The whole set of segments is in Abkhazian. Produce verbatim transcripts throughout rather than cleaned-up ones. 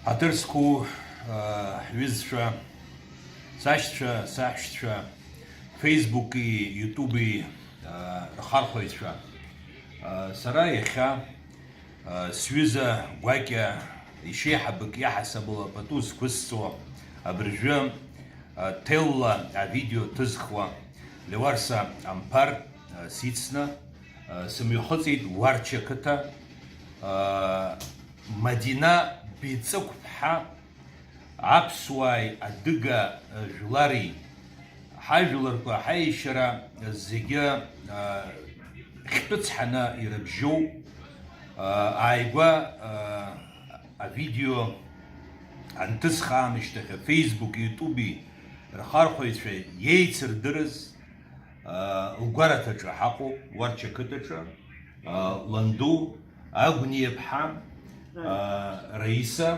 Ҳаҭыр зқәу, аа, ҳҩызцәа, сашьцәа, саҳәшьцәа, Facebook-и, YouTube-и, аа, рхархәаҩцәа, аа, сара иахьа, аа, сҩыза гәакьа ишеиҳабык иаҳасабала пату зқәысҵо абыржәы, аа, ҭелла авидео ҭызхуа Леуарса Амԥар, аа, сицны, аа, сымҩахыҵит Уарча қыҭа, аа, Мадина Биҵыгәԥҳа аԥсуааи адыга жәлари ҳажәларқәа ҳаиашьара зегьы, а, хьтәыцҳаны ирыбжьоу, а, ааигәа, а, авидео анҭысха аамышьҭахь, Facebook, YouTube-и рхархәаҩцәа иеицырдырыз, лгәараҭаҿы ҳаҟоуп, Уарча қыҭаҿы, ланду, Агәниа-ԥҳа, Раиса,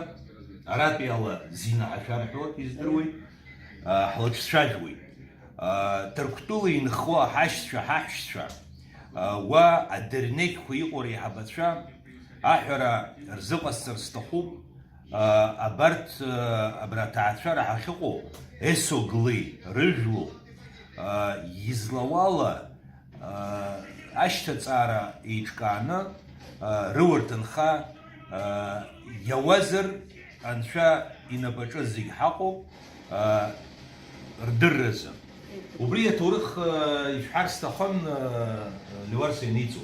аратәи ала Зина ҳәа шәарҳәоит, издыруеит, ҳлыҿцәажәуеит. Ҭырқәтәыла инхо ҳашьцәа, ҳаҳәшьцәа, уа адырнеқьқәа иҟоу реиҳабацәа аҳәара рзыҟасҵар сҭахуп. Абарҭ, абра аҭаацәара ҳахьыҟоу, Есоглеи рыжәлоуп, излауала, ашьҭаҵаара еиҿкааны, рыуа рҭынха иауазар, Анцәа инапаҿы зегь ҳаҟоуп, рдырразы. Убри аҭоурых ишәҳәар сҭахын, Леуарса ианиҵо.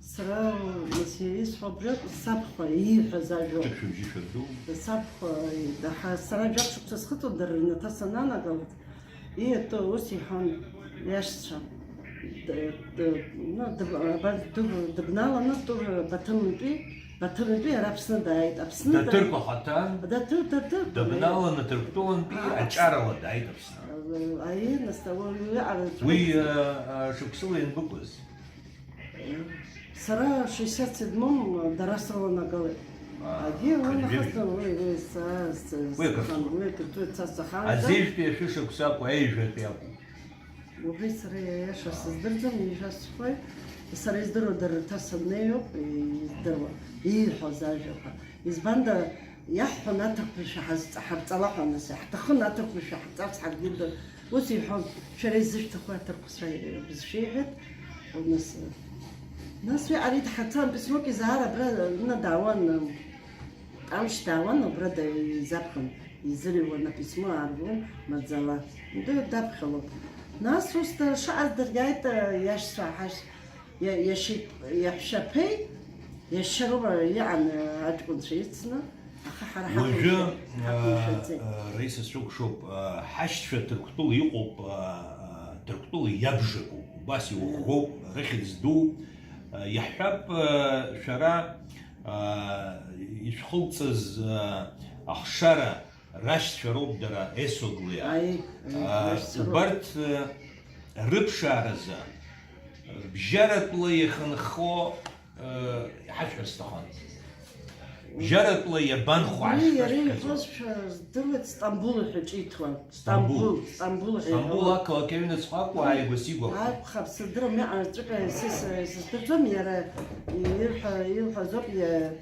Сара, нас, исҳәо абри акәын, сабхәа ииҳәаз ажәа. Ҿык шәыбжьы шәырду. Сабхәа, даҳа-, сара жәаф шықәса схыҵуан, дара рыҩнаҭа сананагалак, ииатәу ус иҳәон иашьцәа. Д-, д-, ну, дыб-, абар дыб-, дыбналаны, тур Баҭымтәи, Баҭымтәи ара Аԥсны дааит. Аԥсны да-, Даҭырқәа хаҭа, Даҭыр-, Даҭыр-, дыбналаны Ҭырқәтәылантәи, а, Аԥс-, аҷарала дааит Аԥсны. А, аиеи, нас, ауаҩы аҟара уи, ҵуеит. А, а, шықәсыла ианбыкәыз? Сара шестьдесят седьмом дара срыланагалеит. Аа, Агьи уи хынҩажәи нахыс, уи, уи са, са, уи сахан, ақырҭуа. Уи ақырҭуа са сахан. Азеижәтәи ашәышықәса акәу, аҩажәатәи акәу? Убри сара иаша сыздырӡом, ижәасҳәоит. Сара издыруа дара рҭа саннеиуп, издыруа, ииҳәоз ажәақәа. Избанда, иаҳҳәон аҭырқәа шәаҳазҵ-, ҳарҵала ҳәа, нас, иаҳҭахын аҭырқәа шәаҳҵарц ҳаргьы дыр-, Ус иҳәон, шәара изышәҭаху аҭырқәцәа бызшәа иҳәеит, нас, нас уи ари дҳацан, письмок изаара абра, ны, даауан, Тамшь даауан, убра да-, изаԥхьон, изырҩуан аписьмо, ааргон, маӡала, ды-, даԥхьалон. Нас ус да-, шаҟаз дыргьааит, иашьцәа, ҳашь-, иа-, иашьа-, иаҳәшьаԥеи, иашьа роума иҟан, аҷкәынцәа ицны. Аха ҳара уажәы, ҳақәымшәа-, ҳақәымшәаӡеит. А, а, Раиса, сшәыкәшоуп, а, ҳашьцәа Ҭырқәтәыла иҟоуп, а, а, Ҭырқәтәыла иабжакуп, убас иӷәӷәоуп, рыхьӡ ду. А, иаҳҳәап, а, шәара, а, ишәхылҵыз, а, ахшара рашьцәа роуп дара, Есоглиа. Аи, аи, а, рашьцәа роуп. Убарҭ, а, рыԥшааразы, бжьаратәла иахьынхо, Э, иҳашәҳәар сҭахын. Бжьаратәла иабанхо? Уи иара иҳәозшәа здыруеит, Стамбул ҳәа ҿиҭуан. Стамбул. Стамбул, Стамбул ҳәа Стамбул иҳәон. Ақалақь аҩныҵҟа акәу, ааигәа сигәахәуан. Акәхап, сыздырам, иҟаҵәҟьа сыс-, сыздырӡом, иара ирҳәа-, илҳәазоуп, иа-,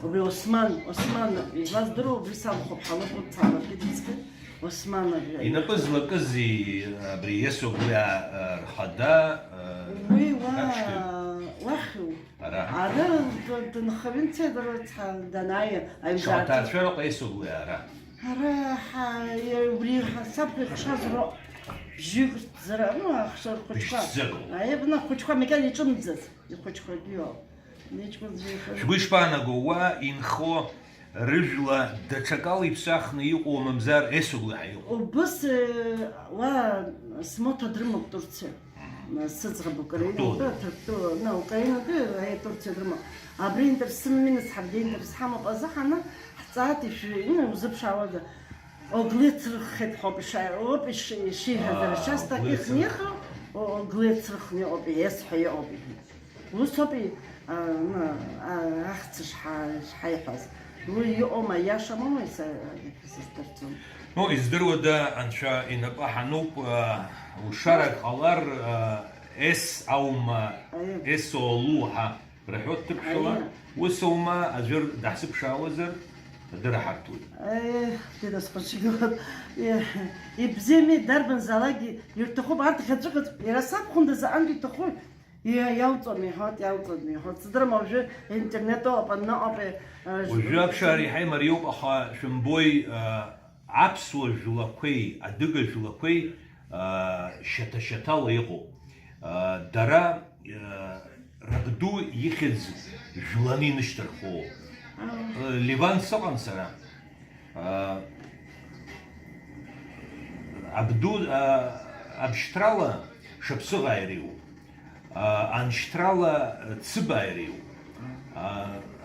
убри Осман, Осман, излаздыруа убри сакәхап, ҳалыхәуп, цалакгьы дыцкын, Осман абри. Инапы злакызи абри Есоглиа, а, рхада, а, уи уа-, аԥшьгаҩ? Уахь. Ара. Ара д-, дынхаҩы мцеит, рыцҳа данааи, аҩнӡа. Шаҟа ҭаацәароуп Есоглиа ара? Ара ҳа-, убри ҳасаб ихшаз ро-, бжьык зара, ну, ахшара хәыҷқәа. Бжьӡагоу. Аибна хәыҷқәа макьана иҿымӡаз, ихәыҷқәагьы иоуп. Иҷкәынцәа ихы- Шәгәы ишԥаанаго, уа инхо рыжәла даҽакала иԥсахны иҟоу, мамзар Есоглиа ҳәа иҟоу? Убыс, э, уа смоҭа дрымоуп Турциа. Сыӡӷаб Украинатәы, Ҭырқәтәыла. Ҭырқәтәыла, на, Украинатәы, аи, Турциа дрымоуп. Абри интерес сымаминаз, ҳаргьы интерес ҳамоуп азыҳәаны, ҳҵааит, ишәи-, ну, узыԥшаауада? Оглы црыххеит ҳәоуп иша-, оуп иши-, ишиҳәаз, аа, ара шьас так оглы ихниха, црых. О-, оглы црыхни оуп, ес ҳәа иҟоуп иҳәеит. Ус ауп и-, а, ну, а, ахьӡ шҳа-, шҳаиҳәаз. Уи иҟоума, иашамоума, иса-, исыздырӡом. Ну, издыруада, Анцәа инапы ҳануп, а, ушарак ҟалар, а, ес аума, аиеи, ес олу ҳәа рҳәоит ҭырқәшәала. Аиеи. Ус аума, аӡәыр даҳзыԥшаауазар, Дыраҳарҭуеит. Еҳ, дедас хәыҷгьы, еҳ, ибзиами, дарбанзаалакгьы ирҭахуп, арҭ ӷьаҵәыӷьаҵә, иара сабхәында заҟантә иҭаху, иа-, иалҵуам иҳәоит, иалҵуам иҳәоит. Сыдырма уажәы интернет ыҟоуп, аныҟоуп, э, уажәы аԥшаара иаҳа имариоуп, аха шәымбои, э, аԥсуа жәлақәеи адыга жәлақәеи, э, шьаҭа-шьаҭала иҟоуп. Э, дара, э, Рабду ихьӡ жәланы инышьҭарххо. Аа. Ливан сыҟан сара. Абду, абшьҭрала шаԥсыӷаа иреиуоуп. Аншьҭрала цыбаа иреиуоуп.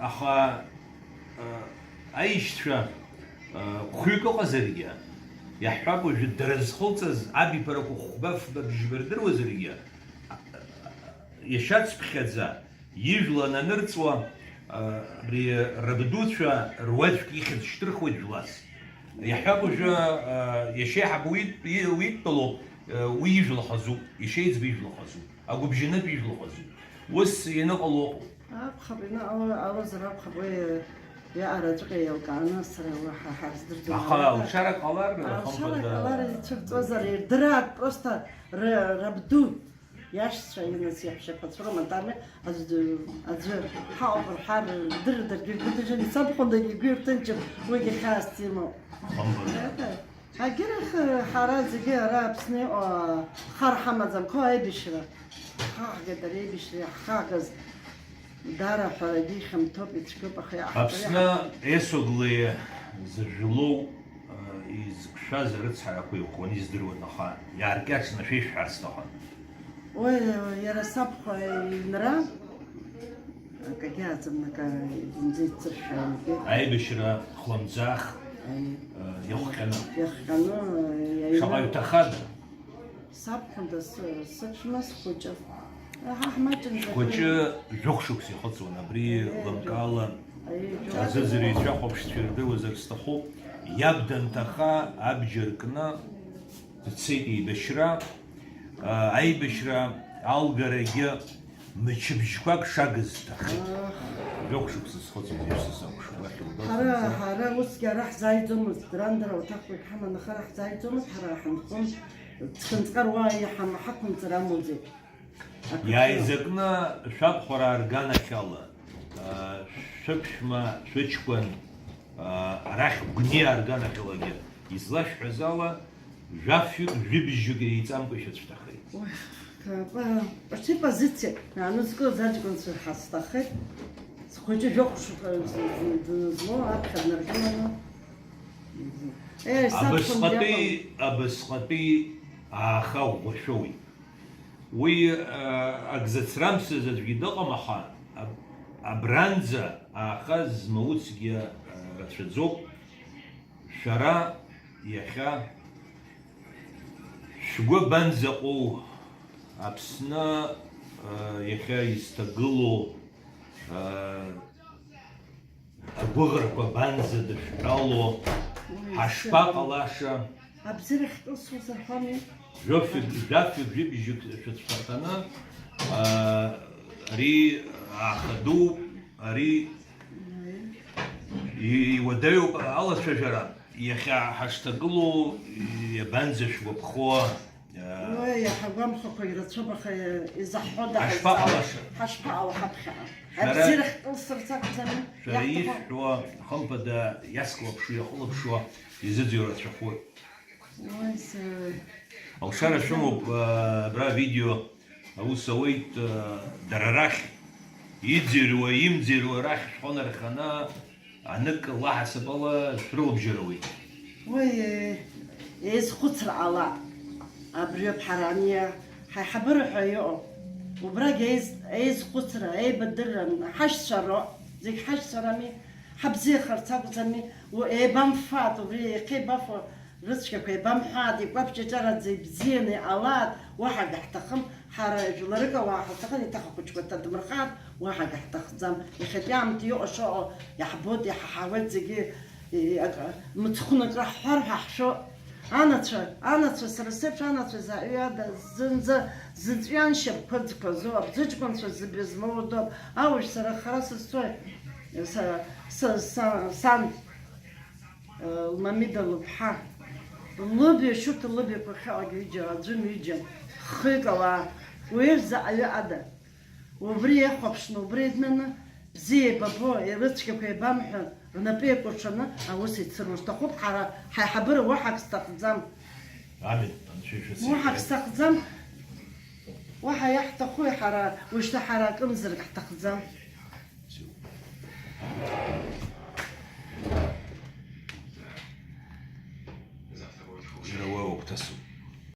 Аха аишьцәа хәҩык ыҟазаргьы, иаҳҳәап, уажәы дара зхылҵыз абиԥарақәа хәба-фба бжьба рдыруазаргьы, иашьацԥхьаӡа ижәла ананырҵуа, абри рабдуцәа руаӡәк ихьӡ шьҭырхуеит жәлас. Иаҳҳәап, уажәы иашьеиҳабы уи, уи, уидтәалоуп, уи ижәла хазуп, иашьеиҵбы ижәла хазуп, агәыбжьанытә ижәла хазуп. Ус ианыҟало ыҟоуп. Акәхап, инаҟало-, алозар акәхап, уи иаҟараҵәҟьа еилкааны сара уаҳа ҳарздырӡом. Аха алшара ҟалар, алшара хымԥада ҟалар, ицәырҵуазар, ирдыраат просто р-, рабду. Иашьцәа, инас иаҳәшьақәа цәырымантами, аӡәы, аӡәы ҳаҟоуп рҳәар, рдырыр даргьы ргәы ҭынчын, исабхәындагьы игәы ирҭынчым, уигьы хьаас димоуп. Хымԥада. Егьырахь, ҳара зегьы ара Аԥсны иҟоу хар ҳамаӡам, қәа аибашьра ҳхаҳгеит, ари аибашьра иаҳхагаз даара ҳәарагьы ихьанҭоуп, ицәгьоуп, аха иаҳҳәар Аԥсны иаҳ- Есоглы зыжәлоу, изықәшәаз арыцҳарақәа иӷәӷәаны издыруан, аха иааркьаҿны шәеишәҳәар сҭахын. Уи иара сабхәа иҩнра акагьы аӡам, акы зынӡа иццышәшәа егьи. Аибашьра хлымӡаах, Аи. Иахҟьаны. Иахҟьаны, иаҩны. Шаҟа иуҭахада? Сабхәында сы-, сыԥшәма схәыҷы. Аҳа, ҳмаҷымзар. Шәхәыҷы жәохә шықәса ихыҵуан, абри Аи, лымкаала аи, жәохә. Азыӡырҩцәа ахәаԥшцәа ирдыруазар сҭахуп. Иаб данҭаха абџьар кны дцеит еибашьра. Аибашьра алгарагьы мчыбжьқәак шагыз сҭахеит. Ах. Жәохә шықәса схыҵуеит, ҩсыс акәшо, уахь лгәаҵанӡа. Ҳара, ҳара усгьы ара ҳзааиӡомызт, рандара уҭахқәагь ҳаман, аха ара ҳзааиӡомызт, ҳара ҳанхон, ҵхьынҵҟар уа иҳам-, ҳақәымҵар амуӡеит. Ақыҭа. Иааизакны шәабхәараа рганахьала, аа, шәыԥшәма, шәыҷкәын, аа, арахь Гәниа рганахьалагьы излашәҳәаз ала, жәафҩык, жәибжьҩык иреиҵамкәа ишәыцәҭахеит. Уи, ка-, ка-, ԥыҭи позициак аанызкылаз аҷкәынцәа ҳасҭахеит. Схәыҷы жәохә шықәса з-, з-, з-, змоу аԥхьа днаргыланы. Е, сабхәында Абасҟатәи, иакәын. Абасҟатәи ааха ӷәӷәашәоуит. Уи, а, ак зацрамсыз аӡәгьы дыҟам, аха аб-, абранӡа ааха змауцгьы, а, рацәаӡоуп. Шәара иахьа шәгәы абанӡаҟоу, Аԥсны, а, иахьа изҭагылоу, а, агәыӷрақәа абанӡа дышәҳәало, Уи ҳашԥаҟалаша? Абзиарахь кылсуазар ҳәами? Жәафҩык, жәафҩык, жәибжьык шәыцәҭаханы, аа, ари аахадоуп, ари Уи. и-, иуадаҩуп алацәажәара. Иахьа ҳашҭагылоу, иабанӡашәгәаԥхо, Уи иаҳа агәамхақәа ирацәоуп, аха изаҳҳәода ҳазҵаауа? Ҳашԥаҟалаша? Ҳашԥаҟало ҳаԥхьаҟа? Шәара, Абзиарахь кылсырц акәӡами? Шәара иаҳҭаху? Ишәҳәо, хымԥада, иацклаԥшуа, иахылаԥшуа изыӡырҩ рацәахоит. Уи, с-, Алшара шәымоуп, а, абра авидео аус ауеит, а, дара рахь. Иӡырҩуа, имӡырҩуа рахь шәхы нарханы, Анык лаҳасаб ала шәрылабжьар ауеит. Уи, еизхәыцра ала, абриоуп ҳара ани ҳаиҳабыра ҳәа иҟоу. Убрагь еиз-, еизхәыцра, еибадырра, ҳашьцәа роуп, зегь ҳашьцәа рами, ҳабзиахарц акәӡами, у-, еибамфааит, убри еихеибафо рыцәгьақәа еибамҳәааит, икәаԥ-ҷаҷараӡа ибзианы иҟалааит, уаҳагьы ҳҭахым, ҳара жәларык ауаа ҳаҭахын, иҭахахәыҷқәа ҭадмырхааит, уаҳагьы ҳҭахӡам. Иахьатәи аамҭа иҟоу шыҟоу иаҳбоит, иҳаҳауеит зегьы, и-, ак-, мыцхәны акы ҳҳәар ҳәа ҳшәо. Анацәа, анацәа, сара сеиԥш анацәа заҟаҩы ада зынӡа зыҵәҩан шьапқәа ӡқәа зоуп, зыҷкәынцәа зыбаҩ змоу рдоуп. Аужь, сара хара сызцои, са, са, са, сан. Мамида лыԥҳа, лыбаҩ Шьуҭа лыбаҩқәа хьалагьы ҩыџьа, аӡәым ҩыџьам, хҩык ауаа, уи рзы аҩы ада. Убри иахәаԥшны, убри еиднаны, бзиа еибабо, ирыцәгьақәа еибамҳәан, рнапы еикәыршаны аус еицыруа сҭахуп, ҳара ҳаиҳабыра уаҳа ак сҭахӡам. Амин, Анцәа ишәыцәгьа. Уаҳа ак сҭахӡам. Уаҳа иаҳҭахуи ҳара, уажәшьҭа ҳара акымзарак ҳҭахӡам.